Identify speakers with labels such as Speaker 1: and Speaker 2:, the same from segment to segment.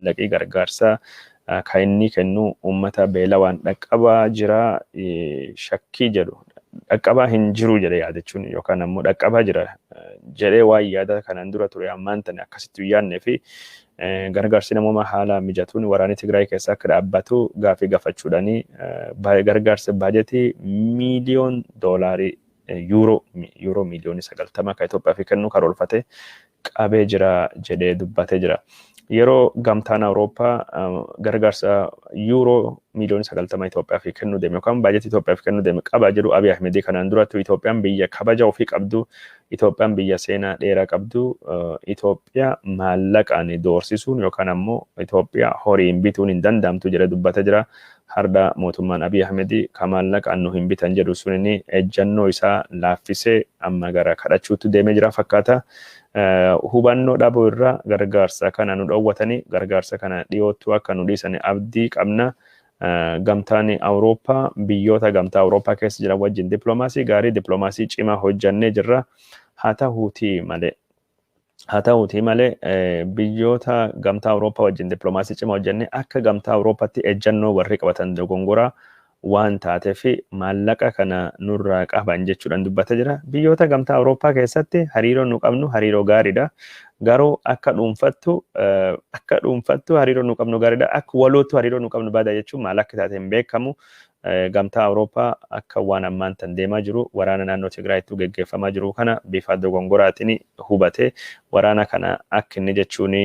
Speaker 1: Maallaqii gargaarsaa kan inni kennu uummata beelawaan dhaqqabaa jira shakkii jedhu, dhaqqabaa hin jiru jedhee yaadachuun yookaan ammoo dhaqqabaa jira jedhee waan yaada kanaan dura ture ammaan tane akkasitti hin yaadnee fi gargaarsi namoomaa haala mijatuun waraanni Tigraay keessa akka dhaabbatu gaafii gaafachuudhaani gargaarsa baajetii miiliyoon doolaarii yuuroo miiliyoonii 90 akka Itoophiyaaf kennu karoorfate qabee jira jedhee dubbatee jira. Yeroo Gamtaan Awurooppaa gargaarsa yuuroo miiliyoonii 90 Itoophiyaaf kennuu deeme yookaan baajetii Itoophiyaaf kennuu deeme qabaa jedhu, Abiy Ahmed kanaan durattu Itoophiyaan biyya kabaja ofii qabdu, Itoophiyaan biyya seenaa dheeraa qabdu, Itoophiyaa maallaqaan doorsisuun yookaan ammoo Itoophiyaa horiin bituun hin danda'amtu jedhee dubbatee jira. Har'a mootummaan Abiy Ahmed kan maallaqaan nu hin bitan jedhu sunini ejjannoo isaa laaffisee amma gara kadhachuutti deemee jira fakkaata. Hubannoo dhabuu irra gargaarsa kana nu dhoowwatanii, gargaarsa kana dhiyoottuu akka nu dhiisan abdii qabna. Gamtaan Awurooppaa biyyoota Gamtaa Awurooppaa keessa jiran wajjin dippiloomaasii gaarii, dippiloomaasii cimaa hojjannee jirra. Haa ta'uutii malee biyyoota Gamtaa Awurooppaa wajjin dippiloomaasii cimaa hojjannee akka Gamtaa Awurooppaatti ejjannoo warri qabatan dogongoraa waan taateef maallaqa kana nurraa qaban jechuudhaan dubbatee jira. Biyyoota Gamtaa Awurooppaa keessatti hariiroo nu qabnu hariiroo gaariidha. Garuu akka dhuunfattu hariiroo nu qabnu gaariidha. Akka walootu hariiroo nu qabnu badaa jechuun maal akka taate hin beekamu. Gamtaa Awurooppaa akka waan ammaan tan deemaa jiru, waraana naannoo Tigraayittuu geggeeffamaa jiru kana bifa dogongoraatiin hubatee, waraana kana akka inni jechuun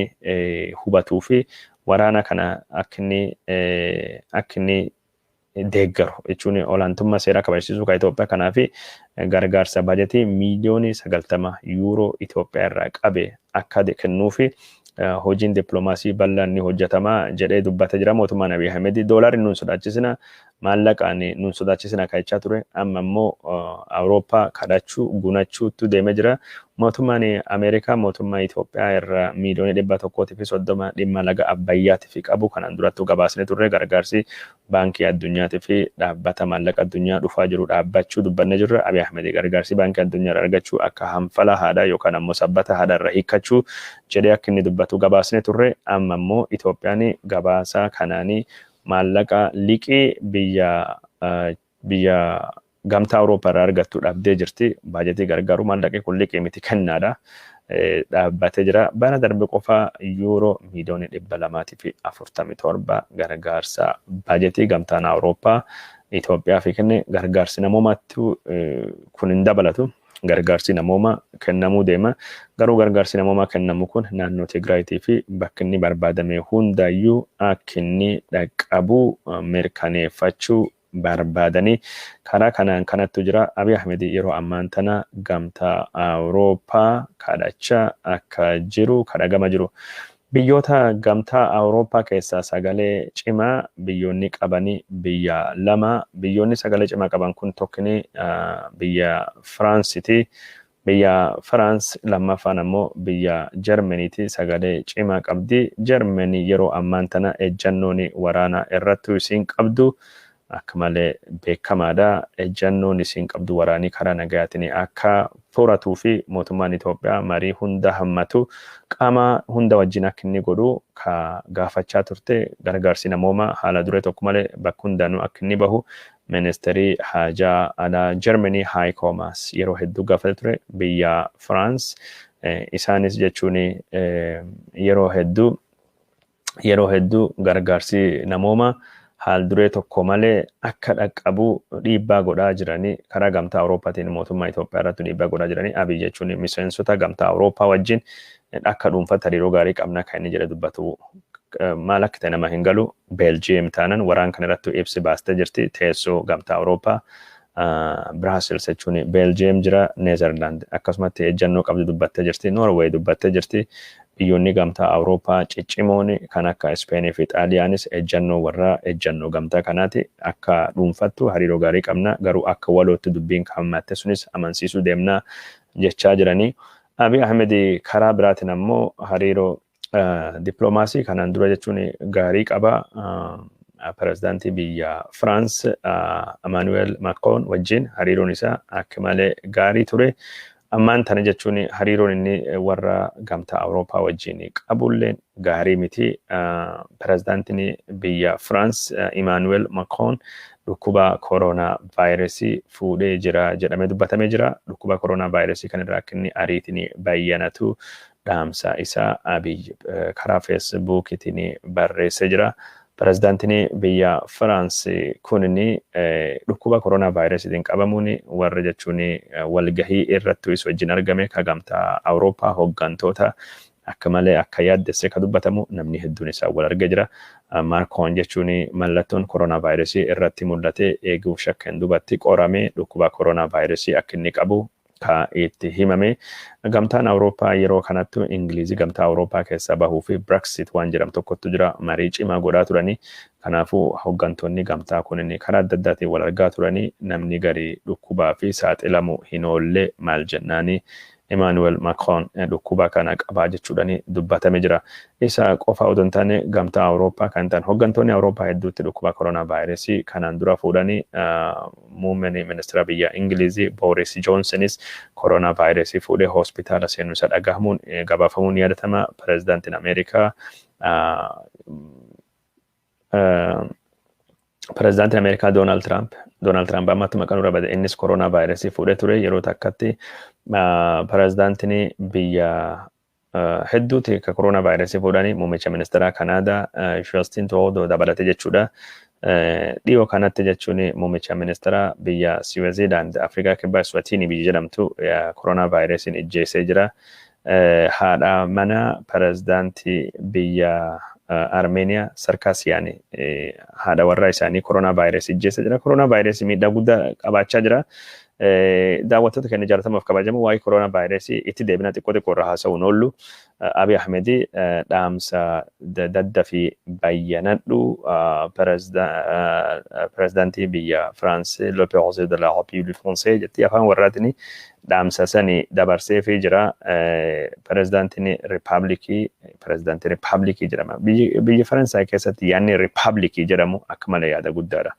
Speaker 1: hubatuu fi waraana kana akka inni deeggaru jechuun olaantummaa seeraa kabachiisuu kan Itoophiyaa kanaa fi gargaarsa baajetii miiliyoonii 90 yuuroo Itoophiyaa irraa qabe akka kennuu fi hojiin dippiloomaasii bal'aan ni hojjetama jedhee dubbatee jira mootummaan Abiy Ahmed. Doolaarri nuun sodaachisina, maallaqaan nuun sodaachisina kan jechaa ture amma immoo Awurooppaa kadhachuu gunachuutu deemee jira. Mootummaan Ameerikaa mootummaa Itoophiyaa irraa miiliyoonii 130 dhimma laga Abbayyaatiif qabu kanaan durattuu gabaasnee turre. Gargaarsi Baankii Addunyaatii fi Dhaabbata Maallaqa Addunyaa dhufaa jiru dhaabbachuu dubbannee jirra. Abiy Ahmed gargaarsi Baankii Addunyaa irraa argachuu akka hanfala haadhaa yookaan ammoo sabbata haadhaa irra hiikkachuu jedhee akka inni dubbatu gabaasnee turre. Amma immoo Itoophiyaan gabaasa kanaanii maallaqa liqii biyya Gamtaa Awurooppaa irraa argattu dhabdee jirti. Baajetii gargaaru maallaqi kun liqii miti, kennaadha. Dhaabbatee jira. Bara darbe qofa yuuroo miiliyoonii 247 gargaarsa baajetii Gamtaan Awurooppaa Itoophiyaaf kenne. Gargaarsi namoomaatti kun hin dabalatu. Gargaarsi namoomaa kennamuu deema. Garuu gargaarsi namoomaa kennamu kun naannoo Tigraayitii fi bakka inni barbaadame hundayyuu akka inni dhaqqabu mirkaneeffachuu barbaadanii karaa kanaan kanattu jira. Abiy Ahmed yeroo ammaan tana Gamtaa Awurooppaa kadhachaa akka jiru kadhagama jiru. Biyyoota Gamtaa Awurooppaa keessaa sagalee cimaa biyyoonni qabanii biyya lama. Biyyoonni sagalee cimaa qaban kun tokkini biyya Firaansiiti. Biyya Firaans, lammaffaan ammoo biyya Jarmaniiti sagalee cimaa qabdi. Jarmanii yeroo ammaan tana ejjannoon waraanaa irrattu isiin qabdu akka malee beekamaadha. Ejjannoon isiin qabdu waraanii karaa nagayaatiin akka furatuu fi mootummaan Itoophiyaa marii hunda hammatu qaama hunda wajjin akka inni godhu ka gaafachaa turte, gargaarsi namoomaa haala duree tokko malee bakka hundaanuu akka inni bahu ministeerii haajaa alaa Jarmanii Heiko Maas yeroo hedduu gaafate ture. Biyya Firaans isaanis jechuun yeroo hedduu gargaarsi namoomaa haal duree tokko malee akka dhaqqabu dhiibbaa godhaa jiranii, karaa Gamtaa Awurooppaatiin mootummaa Itoophiyaa irratti dhiibbaa godhaa jiranii. Abiy jechuun miseensota Gamtaa Awurooppaa wajjin akka dhuunfaatti hariiroo gaarii qabna kan inni jedhe dubbatu maal akka ta'e nama hin galu. Beeljiyeem taanan waraan kana irratti ibsi baastee jirti. Teessoo Gamtaa Awurooppaa Biraasils jechuun Beeljiyeem jira. Neezerlaand akkasumatti ejjannoo qabdu dubbattee jirti. Noorweey dubbattee jirti. Biyyoonni Gamtaa Awurooppaa ciccimoon kan akka Ispeenii fi Xaaliyaanis ejjannoo warra ejjannoo gamtaa kanaati. Akka dhuunfattu hariiroo gaarii qabna, garuu akka walootti dubbiin hammatte sunis amansiisuu deemna jechaa jiranii. Abiy Ahmed karaa biraatiin ammoo hariiroo dippiloomaasii kanaan dura jechuun gaarii qaba. Pirezidaantii biyya Firaans Emmanuel Macron wajjin hariiroon isaa akka malee gaarii ture. Ammaan tana jechuun hariiroon inni warra gamtaa Awurooppaa wajjin qabullee gaarii miti. Pirezidaantiin biyya Firaans Imaanuweel Macron dhukkuba koronaa vaayirasii fuudhee jira jedhamee dubbatamee jira. Dhukkuba koronaa vaayirasii kanarraa akka inni ariitiin bayyanatu dhaamsa isaa Abiy karaa Feesbuukiitiin barreessee jira. Pirezidaantiin biyya Firaans kunin dhukkuba koronaa vaayirasiitiin qabamuun warra jechuun walgahii irratti isa wajjin argame ka gamtaa Awurooppaa hooggantoota akka malee akka yaaddesse ka dubbatamu namni hedduun isaa wal argee jira. Maakroon jechuun mallattoon koronaa vaayirasii irratti mul'ate eeguuf shakkeen duubatti qoramee dhukkuba koronaa vaayirasii akka inni qabu ka itti himame. Gamtaan Awurooppaa yeroo kanattu Ingilizii gamtaa Awurooppaa keessaa bahuu fi Brexit waan jedhamu tokkotu jira, marii cimaa godhaa turanii. Kanaafuu hooggantoonni gamtaa kunin karaa adda addaatiin wal argaa turanii, namni garii dhukkubaa fi saaxilamu hin oolle maal jennaani Emmanuel Macron dhukkuba kana qabaa jechuudhaan dubbatame jira. Isa qofa odoo hin taane, gamtaa Awurooppaa kan ta'an hooggantoonni Awurooppaa hedduutti dhukkuba koronaa vaayirasii kanaan dura fuudhanii, muummeen ministeera biyya Ingilizii Boris Johnsonis koronaa vaayirasii fuudhee hospitaala seenuu isa dhagahamuun gabaafamuun yaadatama. Pirezidaantiin Ameerikaa Pirezidaantiin Ameerikaa Doonaald Tiraamp ammatti maqaan dura bade, innis koronaa vaayirasii fuudhee ture yeroo takkatti. Pirezidaantiin biyya hedduuti ka koronaa vaayirasii fuudhanii, muummicha ministeera Kanaadaa Justin Trudeau dabalate jechuudha. Dhiyoo kanatti jechuun muummicha ministeera biyya Siwiziilaand, Afrikaa Kibbaa, Eswatini biyya jedhamtu koronaa vaayirasiin ijjeesee jira. Haadha mana pirezidaantii biyya Armeeniyaa Sarkaasiyaan, haadha warraa isaanii koronaa vaayirasii ijjeesee jira. Koronaa vaayirasii miidhaa guddaa qabaachaa jira. Daawwattoota keenya jaallatamaaf kabajamu, waa'ee koronaa vaayirasii itti deebina, xiqqoo xiqqoo irraa haasa'uun oollu. Abiy Ahmed dhaamsa dadda fi bayyanadhu pirezidaantii biyya Firaans, le président de la République française jetti afaan warraatiin, dhaamsa sani dabarseefii jira. Pirezidaantiin Riippaabilikii, pirezidaantii Riippaabilikii jedhama. Biyya Faransaay keessatti yaadni Riippaabilikii jedhamu akka malee yaada guddaadha.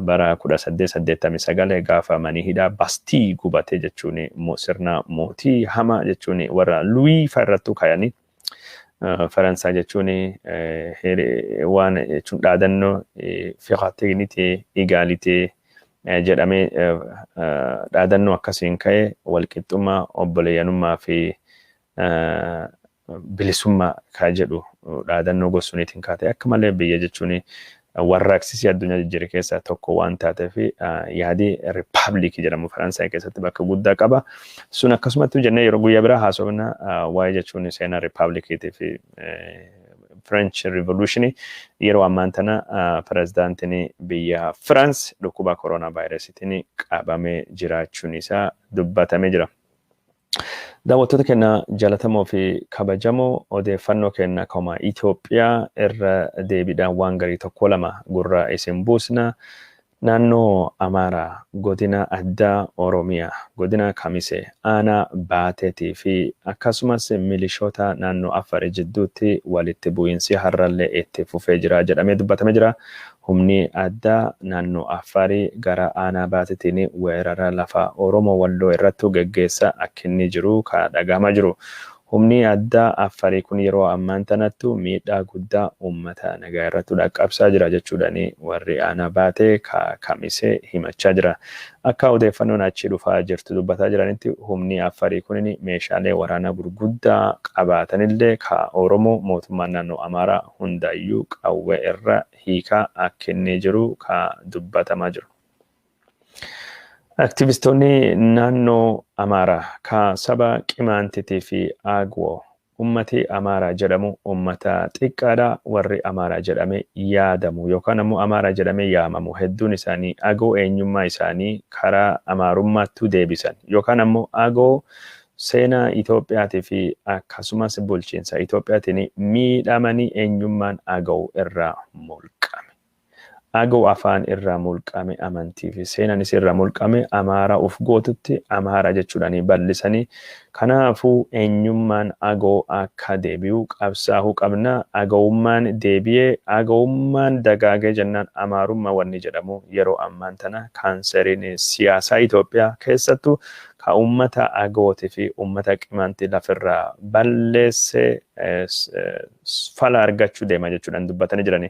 Speaker 1: Bara 1889 gaafa manii hidhaa Bastii gubate jechuun sirna mootii hama jechuun warra Luwii fa'a irrattuu kayanii, Faransaay jechuun waan jechuun dhaadannoo fraternité, égalité jedhamee dhaadannoo akkasiin ka'e, walqixxummaa, obboleeyyanummaa fi bilisummaa kaa jedhu dhaadannoo gosuuniitiin kaate, akka malee biyya jechuun warraaqsisii addunyaa jijjiire keessaa tokko waan taateef yaadii riippaabilikii jedhamu Faransaay keessatti bakka guddaa qaba. Sun akkasumatti jennee yeroo guyyaa biraa haasofna, waa'ee jechuun seenaa riippaabilikiitii fi French Revolution. Yeroo ammaan tana pirezidaantiin biyya Firaans dhukkuba koronaa vaayirasiitiin qabamee jiraachuun isaa dubbatamee jira. Daawwattoota keenya jaallatamoo fi kabajamoo, odeeffannoo keenya akkuma Itoophiyaa irra deebiidhaan waan garii tokko lama gurra isin buusna. Naannoo Amaaraa, godina addaa Oromiyaa, godina Kamisee, aanaa Baateetii fi akkasumas milishoota naannoo Affarii jidduutti walitti bu'iinsi har'allee itti fufee jira jedhamee dubbatamee jira. Humni addaa naannoo Affarii gara aanaa Baateetiin weerara lafa Oromoo Walloo irratti geggeessaa akka inni jiru ka dhagahamaa jiru. Humni addaa Affarii kun yeroo ammaan tanattu miidhaa guddaa uummata nagaa irratti dhaqqabsaa jira jechuudhaan warri aanaa Baatee Kamisee himachaa jira. Akka odeeffannoon achii dhufaa jirtu dubbataa jiranitti, humni Affarii kun meeshaalee waraanaa gurguddaa qabaatanillee ka Oromoo mootummaan naannoo Amaaraa hundayyuu qawwee irra hiikaa akka inni jiru ka dubbatamaa jiru. Aktivistoonni naannoo Amaaraa ka saba Qimaantitii fi Agwoo, ummati Amaaraa jedhamu ummata xiqqaadha, warri Amaaraa jedhame yaadamu yookaan ammoo Amaaraa jedhame yaamamu hedduun isaanii Agoo eenyummaa isaanii karaa Amaarummaattu deebisan yookaan ammoo Agoo seenaa Itoophiyaatii fi akkasumas bulchiinsa Itoophiyaatiin miidhamanii eenyummaan Agoo irraa mulqame. Agoo afaan irraa mulqame, amantii fi seenaanis irraa mulqame, Amaaraa uf gootutti Amaaraa jechuudhaan bal'isanii, kanaafuu eenyummaan Agoo akka deebi'u qabsaa'uu qabna. Agawummaan deebi'ee, agawummaan dagaagee jennaan, Amaarummaa wanni jedhamu yeroo ammaan tana kaanseriin siyaasaa Itoophiyaa keessattuu Ka uummata Agootii fi uummata Qimaantii lafirraa balleesse fala argachuu deema jechuudhaan dubbatanii jirani.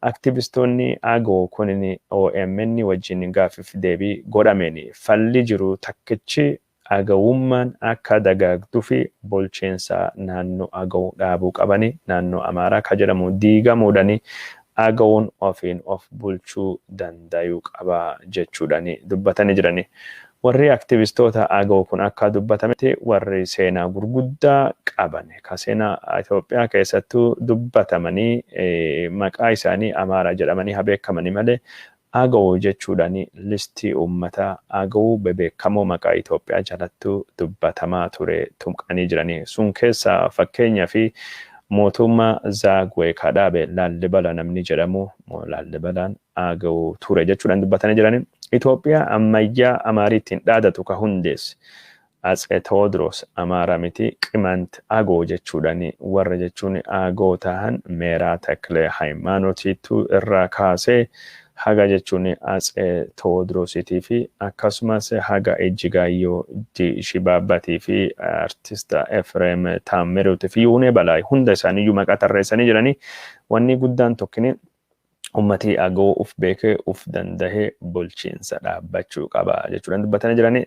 Speaker 1: Aktivistoonni Agoo kunin OMN wajjin gaaffiif deebii godhameen falli jiru takkichi Agawummaan akka dagaagduu fi bulchiinsa naannoo Agaw dhaabuu qabani, naannoo Amaaraa ka jedhamu diigamuudhani Agawuun ofiin of bulchuu dandayuu qaba jechuudhani dubbatanii jirani. Warri aktivistoota Agaw kun akka dubbatametti warri seenaa gurguddaa qaban ka seenaa Itoophiyaa keessattuu dubbatamanii maqaa isaanii Amaaraa jedhamanii haa beekamanii malee Agaw jechuudhaan listii uummata Agaw bebeekamoo maqaa Itoophiyaa jalattuu dubbatamaa ture tuqanii jiranii. Sun keessaa fakkeenyaa fi mootummaa Zaagwee ka dhaabe Laallibala namni jedhamu, Laallibalaan Agaw ture jechuudhaan dubbatanii jiranii. Itoophiyaa ammayyaa Amaariitiin dhaadatu ka hundeesse Atse Tewoodiroos Amaara miti, Qimant Agoo jechuudhaan warra jechuun Agoo tahan Meeraa Taklee Hayimaanotiitu irraa kaasee haga jechuun Atse Tewoodiroosiitii fi akkasumas haga Ejjigaayyoo Shibaabbatii fi artista Efreem Taammiruutii fi Yuunee Balaay hunda isaaniiyyuu maqaa tarreessanii jiranii. Wanni guddaan tokkini ummati Agoo uf beekee uf dandahee bulchiinsa dhaabbachuu qaba jechuudhaan dubbatanii jiranii.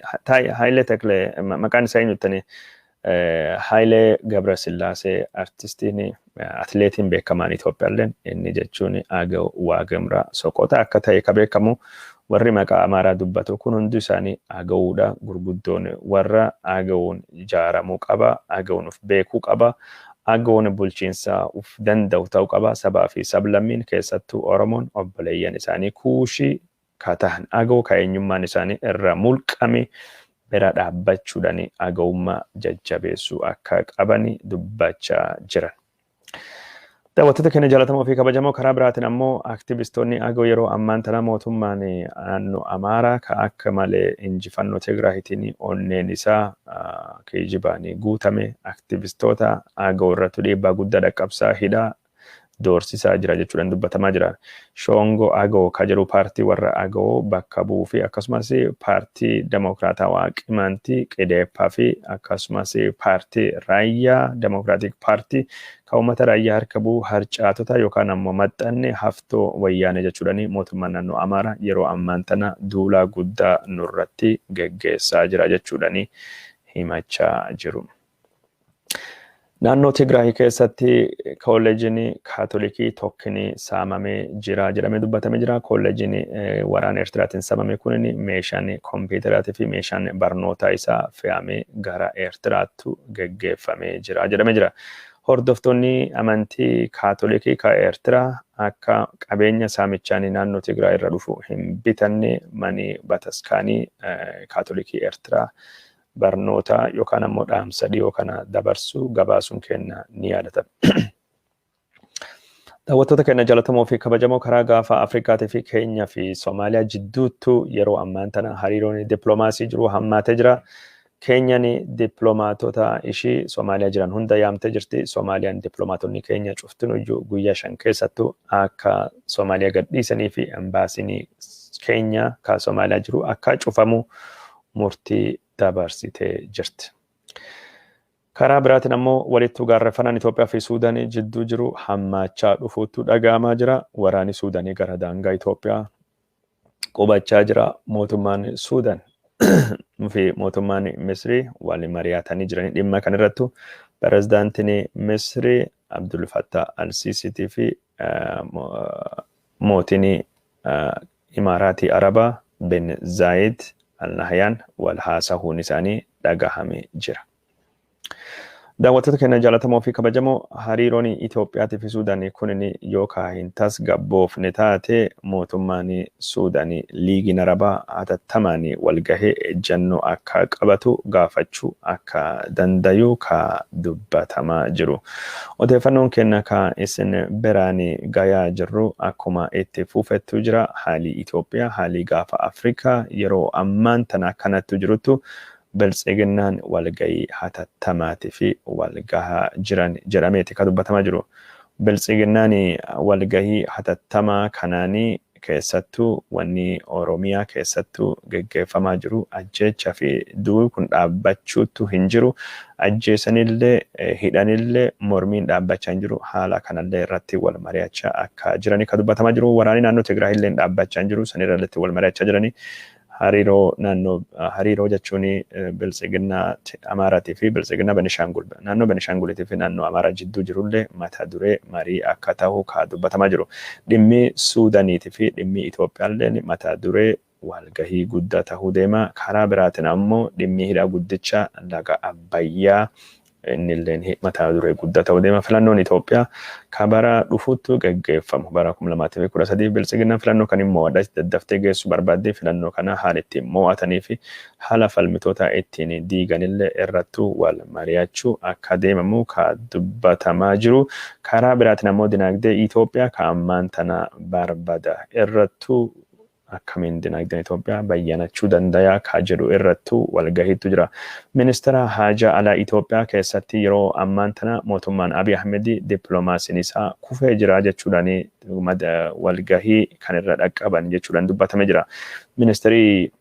Speaker 1: Hayilee Taklee maqaan isaa eenyuttani? Hayilee Gabrasillaasee artistiin atileetiin beekamaan Itoophiyaallee inni jechuun Agaw Waagemraa Soqota akka ta'e ka beekamu. Warri maqaa Amaaraa dubbatu kun hundi isaanii Agawuudha. Gurguddoon warra Agawuun ijaaramuu qaba, Agawuun uf beekuu qaba, Agawoon bulchiinsa uf danda'u ta'uu qaba. Sabaa fi sablammiin keessattuu Oromoon obboleeyyan isaanii Kuushii ka tahan Agaw ka eenyummaan isaanii irraa mulqame bira dhaabbachuudhaan Agawummaa jajjabeessuu akka qabani dubbachaa jiran. Daawwattoota keenya jaallatamoo fi kabajamoo, karaa biraatiin ammoo aktivistoonni Agaw yeroo ammaan tana mootummaan naannoo Amaaraa ka akka malee injifannoo Tigraayitiin onneen isaa kijibaan guutame aktivistoota Agaw irratti dhiibbaa guddaa dhaqqabsaa, hidhaa, doorsisaa jira jechuudhaan dubbatamaa jira. Shoongoo Agaw ka jedhu paartii warra Agaw bakka bu'uu fi akkasumas paartii Demokiraatawaa Qimaantii Qideeppaa fi akkasumas paartii Raayyaa Demokiraatik Paartii ka uummata Raayyaa harka bu'u harcaatota yookaan ammoo maxxanne haftoo Wayyaanee jechuudhaan mootummaan naannoo Amaaraa yeroo ammaan tana duulaa guddaa nurratti geggeessaa jira jechuudhaan himachaa jiru. Naannoo Tigraay keessatti kolleejiin Kaatolikii tokkini saamamee jira jedhamee dubbatamee jira. Kolleejiin waraana Eertiraatiin saamame kun meeshaan kompiitaraatii fi meeshaan barnootaa isaa fe'amee gara Eertiraatti geggeeffamee jira jedhamee jira. Hordoftoonni amantii Kaatolikii ka Eertiraa akka qabeenya saamichaan naannoo Tigraay irra dhufu hin bitanne mani bataskaanii Kaatolikii Eertiraa barnoota yookaan ammoo dhaamsa dhiyoo kana dabarsu gabaasuun kenna ni yaadatama. Daawwattoota keenya jaallatamoo fi kabajamoo, karaa gaafa Afrikaatii fi Keenyaa fi Soomaaliyaa jidduuttu yeroo ammaan tana hariiroon dippiloomaasii jiru hammaatee jira. Keenyaan dippiloomaatota ishii Soomaaliyaa jiran hunda yaamtee jirti. Soomaaliyaan dippiloomaatonni Keenya cuftinuyyuu guyyaa 5 keessattuu akka Soomaaliyaa gadhiisanii fi embaasiin Keenya ka Soomaaliyaa jiru akka cufamu murtii dabarsitee jirti. Karaa biraatiin ammoo walittuu gaarreeffannaan Itoophiyaa fi Suudaanii jidduu jiru hammaachaa dhufuutu dhaga'amaa jira. Waraanni Suudaanii gara daangaa Itoophiyaa qubachaa jira. Mootummaan Suudaan fi mootummaan Misrii wal mari'atanii jiran dhimma kanarrattu. Pirezidaantiin Misrii Abdul Fattah al-Sisiitii fi mootiin Imaaraatii Arabaa bin Zayid Al Nahyan wal haasahuun isaanii dhagahamee jira. Daawwattoota keenya jaallatamoo fi kabajamoo, hariiroon Itoophiyaatii fi Suudaanii kunin yookaan hin tasgabboofne taate mootummaan Suudaanii Liigiin Arabaa hatattamaan walgahee ejjennoo akka qabatu gaafachuu akka dandayu ka dubbatamaa jiru. Odeeffannoon keenya ka isin biraan gayaa jirru akkuma itti fufettu jira. Haalli Itoophiyaa, haalli gaafa Afrikaa yeroo ammaan tana akkanattu jiruttu Biltsiginnaan walgahii hatattamaatii fi walgahaa jiran jedhameeti ka dubbatamaa jiru. Biltsiginnaan walgahii hatattamaa kanaanii Keessattuu wanni Oromiyaa keessattuu geggeeffamaa jiru ajjeechaa fi du'i kun dhaabbachuutu hin jiru. Ajjeesanillee hidhanillee mormiin dhaabbachaa hin jiru. Haala kanallee irratti wal mari'achaa akka jiranii kan dubbatamaa jiru. Waraanni naannoo Tigraay illee dhaabbachaa hin jiru. Sanirra irratti wal mari'achaa jiranii. Hariiroo naannoo, hariiroo jechuun Biltsiginnaa Amaaraatii fi Biltsiginnaa Benishaangul, naannoo Benishaanguliitii fi naannoo Amaaraa jidduu jirullee mata duree marii akka ta'u ka dubbatamaa jiru. Dhimmi Suudaaniitii fi dhimmi Itoophiyaallee mata duree walgahii guddaa ta'uu deema. Karaa biraatiin ammoo dhimmi hidha guddicha laga Abbayyaa innillee mata duree guddaa ta'uu deema. Filannoon Itoophiyaa ka bara dhufutti geggeeffamu bara 2013, Biltsiginnaan filannoo kan hin mo'adha daddaftee geessuu barbaaddee, filannoo kana haala ittiin mo'atanii fi haala falmitoota ittiin diiganillee irrattuu wal mari'achuu akka deemamu ka dubbatamaa jiru. Karaa biraatiin ammoo dinagdee Itoophiyaa ka ammaan tana barbada irrattuu, akkamiin dinagdeen Itoophiyaa bayyanachuu danda'a ka jedhu irrattuu walgahiitu jira. Ministeera haajaa alaa Itoophiyaa keessatti yeroo ammaan tana mootummaan Abiy Ahmed dippiloomaasiin isaa kufee jira jechuudhaan walgahii kan irra dhaqqaban jechuudhaan dubbatamee jira. Ministeerri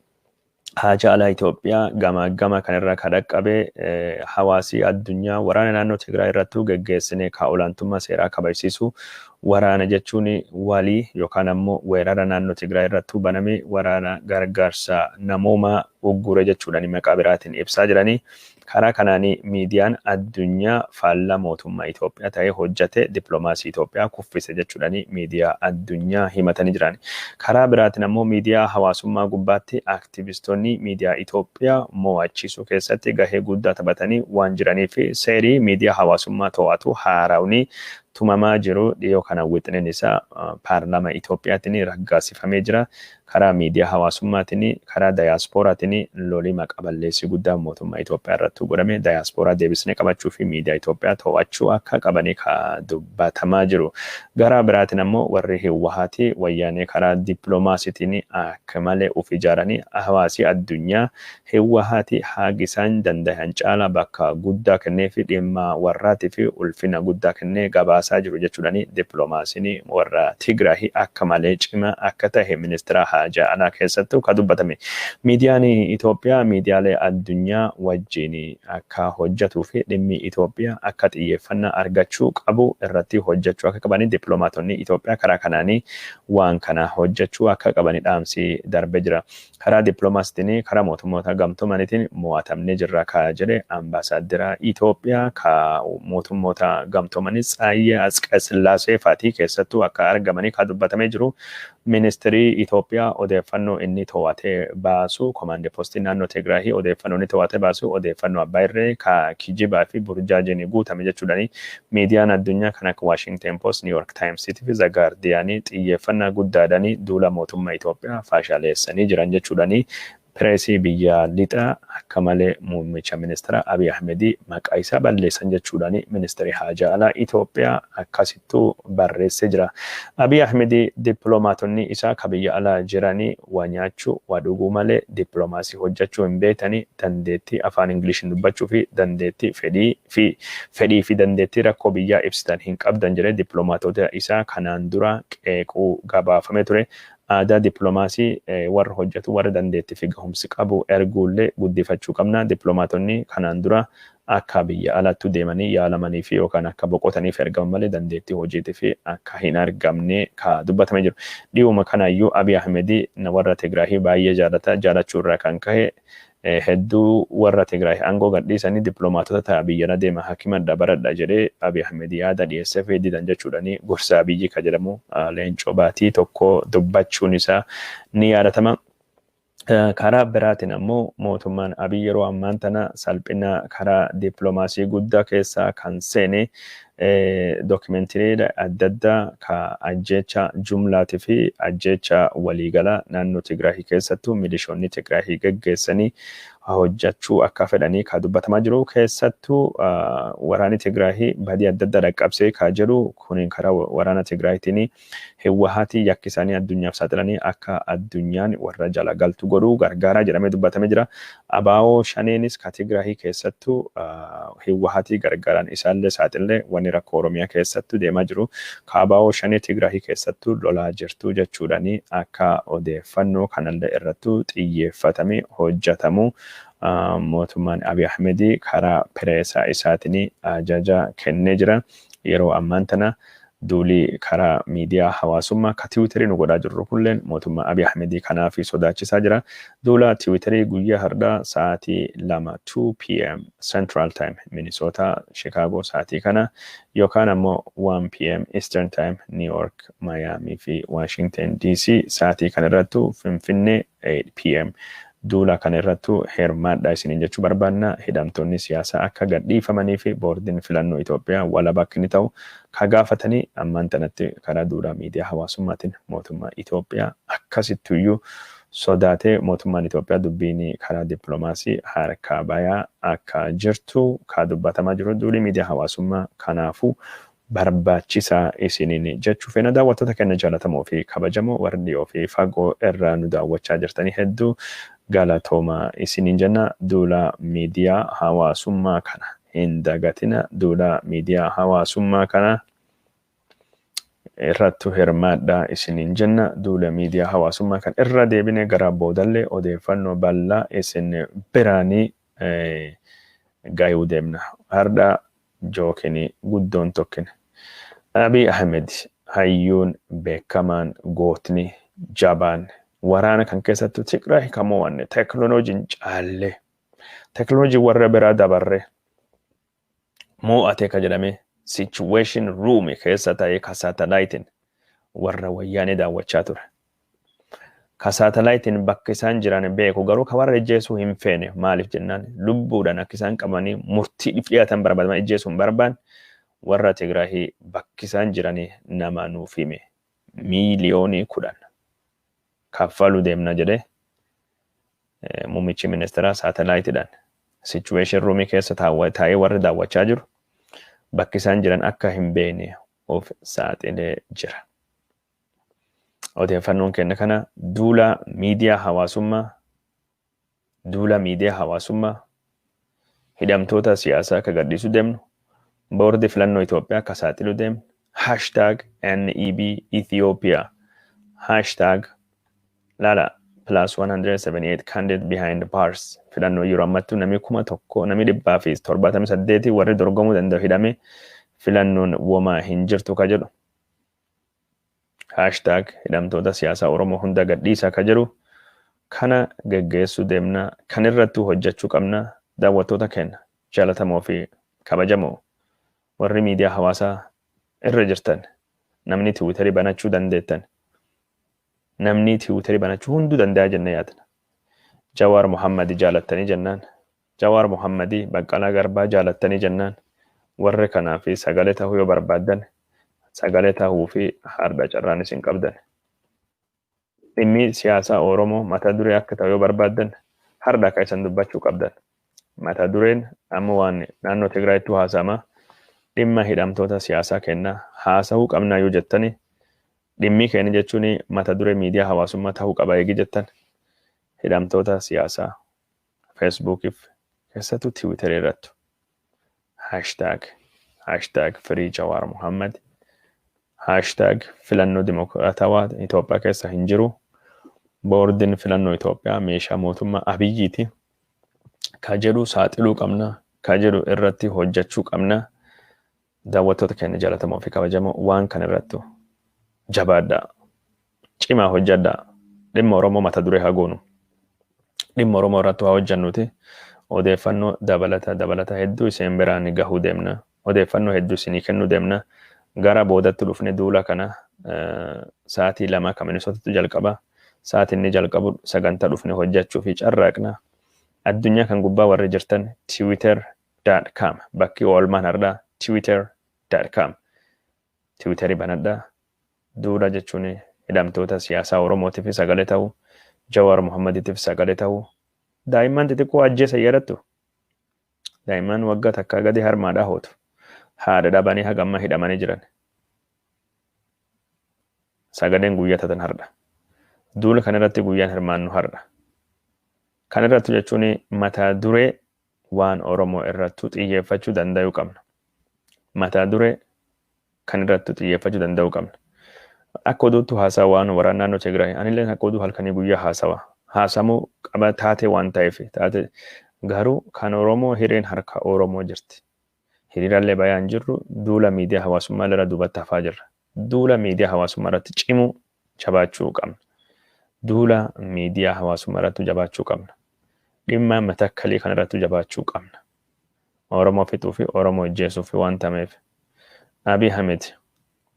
Speaker 1: haajaa alaa Itoophiyaa gama gama kan irra ka dhaqqabe hawaasi addunyaa waraana naannoo Tigraay irrattuu geggeessine ka olaantummaa seeraa kabajsiisu, waraana jechuun walii yookaan ammoo weerara naannoo Tigraay irrattuu baname, waraana gargaarsa namoomaa uggure jechuudhaan maqaa biraatiin ibsaa jiranii. Karaa kanaan miidiyaan addunyaa faallaa mootummaa Itoophiyaa ta'ee hojjate dippiloomaasii Itoophiyaa kuffise jechuudhaan miidiyaa addunyaa himatanii jiran. Karaa biraatiin ammoo miidiyaa hawaasummaa gubbaatti aktivistoonni miidiyaa Itoophiyaa mo'achiisuu keessatti gahee guddaa taphatanii waan jiraniif, seerii miidiyaa hawaasummaa to'atu haarawni tumamaa jiru dhiyoo kana wixineen isaa paarlaamaa Itoophiyaatiin raggaasifamee jira. Karaa miidiyaa hawaasummaatiin, karaa dayaasporaatiin lolii maqa balleessii guddaa mootummaa Itoophiyaa irratti godhame, dayaasporaa deebisnee qabachuu fi miidiyaa Itoophiyaa to'achuu akka qabanii ka dubbatamaa jiru. Gara biraatiin ammoo warri Hiwwahaati Wayyaanee karaa dippiloomaasiitiin akka malee of ijaaranii, hawaasi addunyaa Hiwwahaati haagi isaan danda'an caala bakka guddaa kennee fi dhimma warraatii fi ulfina guddaa kennee gabaasaa jiru jechuudhaan, dippiloomaasiin warra Tigraahii akka malee cimaa akka ta'e ministeera haajaa alaa keessattuu ka dubbatame. Miidiyaan Itoophiyaa miidiyaalee addunyaa wajjin akka hojjetuu fi dhimmi Itoophiyaa akka xiyyeeffannaa argachuu qabu irratti hojjechuu akka qabanii, dippiloomaatonni Itoophiyaa karaa kanaanii waan kana hojjechuu akka qabanii dhaamsi darbee jira. Karaa dippiloomaasiitiin, karaa Mootummoota Gamtoomaniitiin mo'atamnee jirra ka jedhe ambaasaaddera Itoophiyaa ka Mootummoota Gamtoomanii Tsaayyee Atsqasillaasee faatii keessattuu akka argamanii ka dubbatamee jiru. Ministirii Itoophiyaa odeeffannoo inni to'atee baasu, komaandii poostii naannoo Tigraahii odeeffannoo inni to'atee baasu odeeffannoo abbaa irree ka kijibaa fi burjaajiin guutame jechuudhaani miidiyaan addunyaa kan akka Washington Post, New York Times fi The Guardian xiyyeeffannaa guddaadhaan duula mootummaa Itoophiyaa faashaleessanii jiran jechuudhaani, pireesii biyya lixaa akka malee muummicha ministeera Abiy Ahmedii maqaa isaa balleessan jechuudhaan ministeerri haajaa alaa Itoophiyaa akkasittuu barreessee jira. Abiy Ahmedii dippiloomaatonni isaa ka biyya alaa jiranii waa nyaachuu, waa dhuguu malee dippiloomaasii hojjechuu hin beekanii, dandeettii afaan Ingiliishin dubbachuu fi dandeettii fedhii fi dandeettii rakkoo biyyaa ibsitan hin qabdan jedhee dippiloomaatota isaa kanaan dura qeequu gabaafamee ture. Aadaa dippiloomaasii warra hojjetu, warra dandeettii fi gahumsi qabu erguullee guddifachuu qabna. Dippiloomaatonni kanaan dura akka biyya alaatti deemanii yaalamanii fi yookaan akka boqotaniif ergaman malee dandeettii hojiitii fi akka hin argamne ka dubbatamee jiru. Dhiyuma kanaayyuu Abiy Ahmedii warra Tigraahii baay'ee jaalata. Jaalachuu irraa kan ka'e hedduu warra Tigraay aangoo gadhiisanii dippiloomaatota ta'a, biyyana deema, hakimadha, baradha jedhee Abiy Ahmed yaada dhiyeessee fi didan jechuudhani gorsa Abiyyi ka jedhamu Leencoo Baatii tokko dubbachuun isaa ni yaadatama. Karaa biraatiin ammoo mootummaan Abiy yeroo ammaan tana salphina karaa dippiloomaasii guddaa keessaa kan seene, dookumentirii adda addaa ka ajjeecha jumlaatii fi ajjeecha waliigalaa naannoo Tigraahii keessattuu milishoonni Tigraahii geggeessanii Hojjechuu akka fedhanii ka dubbatamaa jiru. Keessattuu waraanni Tigraahii badii adda addaa dhaqqabsee ka jedhu kun karaa waraana Tigraahitiin Hiwwahaatii yakki isaanii addunyaaf saaxilanii akka addunyaan warra jala galtu godhuu gargaaraa jedhamee dubbatamee jira. Abaa'oo Shaneenis ka Tigraahii keessattuu Hiwwahaatii gargaaraan isaallee saaxillee wanni rakkoo Oromiyaa keessattuu deemaa jiru. Ka Abaa'oo Shanee Tigraahii keessattuu lolaa jirtu jechuudhaani akka odeeffannoo kanallee irrattuu xiyyeeffatamee hojjetamu mootummaan Abiy Ahmedii karaa pireesaa isaatiin ajaja kennee jira. Yeroo ammaan tana duulii karaa miidiyaa hawaasummaa ka Tiwiiterii nu godhaa jirru kunillee mootummaa Abiy Ahmedii kanaaf sodaachisaa jira. Duula Tiwiiterii guyyaa har'aa sa'aatii 2, 2 p.m. Central Time, Minnesota, Chicago sa'aatii kana, yookaan ammoo 1 p.m. Eastern Time, New York, Miami fi Washington DC sa'aatii kana irrattu, Finfinnee 8 p.m. duula kana irrattu hirmaadha isiniin jechuu barbaanna. Hidhamtoonni siyaasaa akka gadhiifamanii fi boordiin filannoo Itoophiyaa walaba akka inni ta'u ka gaafatanii ammaan tanatti karaa duula miidiyaa hawaasummaatiin mootummaa Itoophiyaa akkasittuyyuu sodaatee mootummaan Itoophiyaa dubbiin karaa dippiloomaasii harkaa bayaa akka jirtu ka dubbatamaa jiru. Duulii miidiyaa hawaasummaa kanaafuu barbaachisaa isiniin jechuu feena. Daawwattoota keenya jaallatamoo fi kabajamoo, warri dhiyoo fi fagoo irraa nu daawwachaa jirtanii, hedduu galatooma isiniin jenna. Duula miidiyaa hawaasummaa kana hin dagatina. Duula miidiyaa hawaasummaa kana irrattu hirmaadhaa isiniin jenna. Duula miidiyaa hawaasummaa kan irra deebine gara boodallee odeeffannoo bal'aa isin biraanii gayuu deemna. Har'a jookinii guddoon tokkine. Abiy Ahmed, hayyuun beekamaan, gootni jabaan, waraana kan keessattuu Tigraay kan mo'anne, teekinooloojiin caallee, teekinooloojii warra biraa dabarre mo'ate ka jedhame, situation room keessa ta'ee ka saatalaayitiin warra Wayyaanee daawwachaa ture. Ka saatalaayitiin bakka isaan jiran beeku, garuu ka warra ijjeesuu hin feene. Maaliif jennaan, lubbuudhaan akka isaan qabanii murtii dhiyaatan barbaadaman ijjeesuu hin barbaanne. Warra Tigraahii bakki isaan jiranii nama nuuf hime 10,000,000 kaffaluu deemna jedhee muummichi ministeeraa saatalaayitiidhaan situation roomii keessa taa'ee warri daawwachaa jiru bakki isaan jiran akka hin beekne of saaxilee jira. Odeeffannoon keenya kana duula miidiyaa hawaasummaa, duula miidiyaa hawaasummaa hidhamtoota siyaasaa akka gadhiisuu deemnu, boordii filannoo Itoophiyaa akka saaxiluu deemnu, #NEB Ethiopia, hashtag laala, plus 178 candidate behind bars. Filannoo yeroo ammattuu namni 1000, namni 178 warri dorgomuu danda'u hidhame, filannoon womaa hin jirtu ka jedhu, #hidhamtoota siyaasaa Oromoo hunda gadhiisaa ka jedhu kana geggeessuu deemna. Kan irrattuu hojjechuu qabna. Daawwattoota keenya jaalatamoo fi kabajamoo, warri miidiyaa hawaasaa irra jirtan, namni Tiwiitarii banachuu dandeettan, namni Tiwiitarii banachuu hunduu danda'a jennee yaadna. Jawaar Muhammadii jaalattanii jennaan, Jawaar Muhammadii, Baqqalaa Garbaa jaalattanii jennaan, warri kanaa fi sagalee ta'uu yoo barbaaddan, sagalee ta'uu fi har'a carraan isin qabdan. Dhimmi siyaasaa Oromoo mata duree akka ta'u yoo barbaaddan, har'a akka isan dubbachuu qabdan. Mata dureen amma waan naannoo Tigraayittuu haasa'ama. Dhimma hidhamtoota siyaasaa kennaa haasa'uu qabnaa yoo jettani, dhimmi keenya jechuun mata duree miidiyaa hawaasummaa ta'uu qaba eegi jettan, hidhamtoota siyaasaa Feesbuukiif keessattuu Tiwiitarii irrattu #FreeJawaar Muhammad, #filannoo dimokiraatawaa Itoophiyaa keessa hin jiru, boordiin filannoo Itoophiyaa meeshaa mootummaa Abiyyiiti ka jedhu saaxiluu qabna, ka jedhu irratti hojjechuu qabna. Daawwattoota keenya jaallatamoo fi kabajamoo, waan kana irrattu jabaadhaa, cimaa hojjedhaa. Dhimma Oromoo mata duree haa goonu. Dhimma Oromoo irratti haa hojjennuti. Odeeffannoo dabalata dabalata hedduu isin biraan gahuu deemna. Odeeffannoo hedduu isinii kennuu deemna. Gara boodatti dhufne duula kana sa'aatii 2 kan Minisootatti jalqaba. Sa'aatiin inni jalqabu sagantaa dhufne hojjechuu fi carraaqna. Addunyaa kan gubbaa warri jirtan, twitter.com bakki oolmaan har'aa twitter.com. Tiwiitarii banadhaa. Duula jechuun hidhamtoota siyaasaa Oromootiif sagalee ta'uu, Jawaar Muhammadiitiif sagalee ta'uu. Daa'imman xixiqqoo ajjeesan yaadattu. Daa'imman waggaa takkaa gadi harmaadhaa hootu. Haadha dhabanii haga amma hidhamanii jiran. Sagaleen guyyaa tatan har'a. Duula kanarratti guyyaan hirmaannu har'a. Kanarratti jechuun mataa duree waan Oromoo irrattuu xiyyeeffachuu danda'uu qabna. Mataa duree kanarrattuu xiyyeeffachuu danda'uu qabna. Akka oduuttu haasawa waan waraana naannoo Tigraay. Anillee akka oduu halkanii guyyaa haasawa. Haasamuu qaba taatee waan ta'eef taate garuu kan Oromoo hireen harka Oromoo jirti. Hiriirallee bayaan hin jirru, duula miidiyaa hawaasummaa irra duubatti hafaa jirra. Duula miidiyaa hawaasummaa irratti cimuu jabaachuu qabna. Duula miidiyaa hawaasummaa irratti jabaachuu qabna. Dhimma matakkalii kanarratti jabaachuu qabna. Oromoo fixuu fi Oromoo ajjeesuu fi waan ta'eef. Abiy Ahmed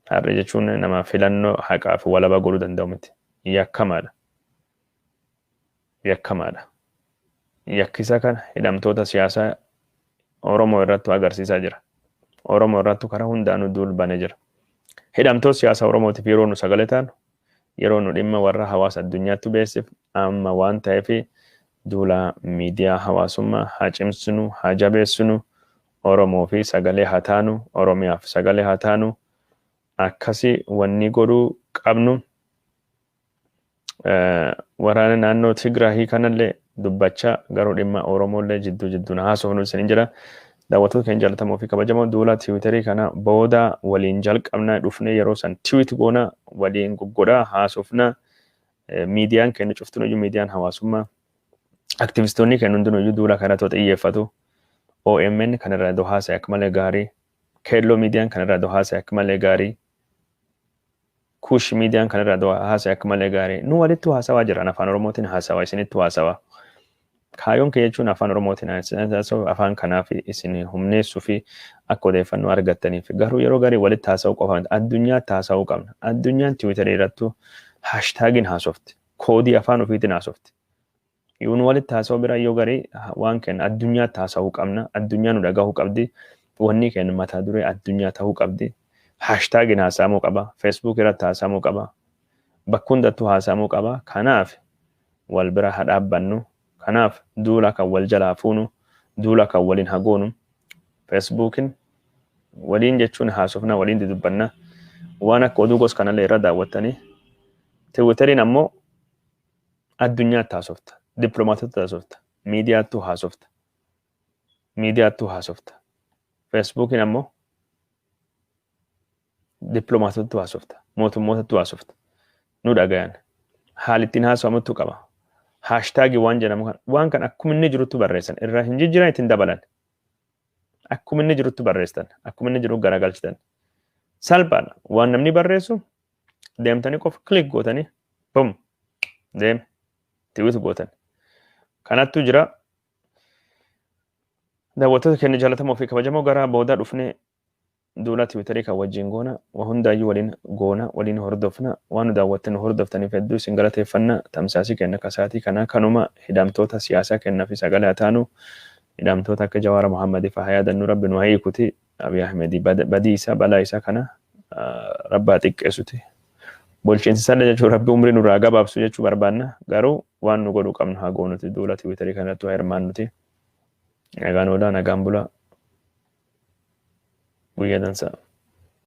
Speaker 1: har'a jechuun nama filannoo haqaa fi walaba godhuu danda'u miti. Yakkamaadha. Yakkamaadha. Yakkisa kana hidhamtoota siyaasaa Oromoo irratti agarsiisaa jira. Oromoo irratti karaa hundaanuu duul banee jira. Hidhamtoota siyaasaa Oromootiif yeroo nu sagalee taanu, yeroo nu dhimma warra hawaasa addunyaatti beeksif amma waan ta'eef duula miidiyaa hawaasummaa haa cimsinu, haa jabeessinu, Oromoo fi sagalee haa taanu, Oromiyaaf sagalee haa taanu, akkasi wanni godhuu qabnu. Waraana naannoo Tigraahii kanallee dubbachaa garuu dhimma Oromollee jidduu jidduun haasofnu isin jira. Daawwattoota keenya jaallatamoo fi kabajamoo, duula Tiwiitarii kana booda waliin jalqabna dhufnee yeroo san tweet goona, waliin goggodhaa haasofna. Miidiyaan keenya cuftunuyyuu, miidiyaan hawaasummaa, aktivistoonni keenya hundinuyyuu duula kanatti xiyyeeffatu. OMN kanarraa iddoo haasa'e akka malee gaarii. Keelloo miidiyaan kanarraa iddoo haasa'e akka malee gaarii. Kuush miidiyaan kanarraa iddoo haasa'e akka malee gaarii. Nu walittu haasawaa jiran, afaan Oromootiin haasawaa, isinittu haasawaa. Kaayyoon kee jechuun afaan Oromootiin haasawaa, afaan kanaaf isin humneessuu fi akka odeeffannoo argattaniif. Garuu yeroo garii walitti haasa'uu qofa miti. Addunyaatti haasa'uu qabna. Addunyaan Tiwiitarii irrattu haashtaagiin haasofti. Koodii afaan ofiitiin haasofti. Yoo nu walitti haasa'uu bira yoo garii waan kenna addunyaatti haasa'uu qabna. Addunyaa nu dhagahuu qabdi. Wanni kenna mataa duree addunyaa ta'uu qabdi. Haashtaagiin haasa'amuu qaba. Feesbuuk irratti haasa'amuu qaba. Bakka hundattuu haasa'amuu qaba. Kanaaf wal bira haa dhaabbannu. Kanaaf duula kan wal jalaa fuunu, duula kan waliin hagoonu, Feesbuukin waliin jechuun haasofna, waliin dudubbanna. Waan akka oduu gos kanallee irra daawwattanii. Tiwiiteriin ammoo addunyaatti haasofta. Dippiloomaatota haasofta. Miidiyaattuu haasofta. Miidiyaattuu haasofta. Feesbuukiin ammoo dippiloomaatottu haasofta. Mootummootattu haasofta. Nu dhagayan. Haali ittiin haasofamuttu qaba. Haashtaagii waan jedhamu kan waan kan akkuma inni jirutti barreessan, irraa hin jijjiiran, ittiin dabalan. Akkuma inni jirutti barreessan, akkuma inni jiru garagalchitan. Salphaadha. Waan namni barreessu deemtanii qofa click gootanii, bum, deeme tweet gootan. Kanattu jira. Daawwattoota keenya jaallatamoo fi kabajamoo, gara boodaa dhufnee duula Tiwiitarii kan wajjin goona, waa hundaayyuu waliin goona, waliin hordofna. Waan nu daawwattan, nu hordoftaniif hedduu isin galateeffanna. Tamsaasii keenya kasaatii kana kanuma. Hidhamtoota siyaasaa kennaa fi sagalee haa taanu. Hidhamtoota akka Jawaara Muhammadii fa'aa yaadannu. Rabbi nu hiikuti. Abiy Ahmedii badii isaa, balaa isaa kana rabbaa xiqqeessuti. Bulchiinsi sana jechuun rabbi umrii nurraa gabaabsu jechuu barbaanna. Garuu waan nu godhuu qabnu haa goonuti. Duula Tiwiitarii kanatti haa hirmaannuti. Nagaan oolaa, nagaan bulaa. Guyyaa dansaa.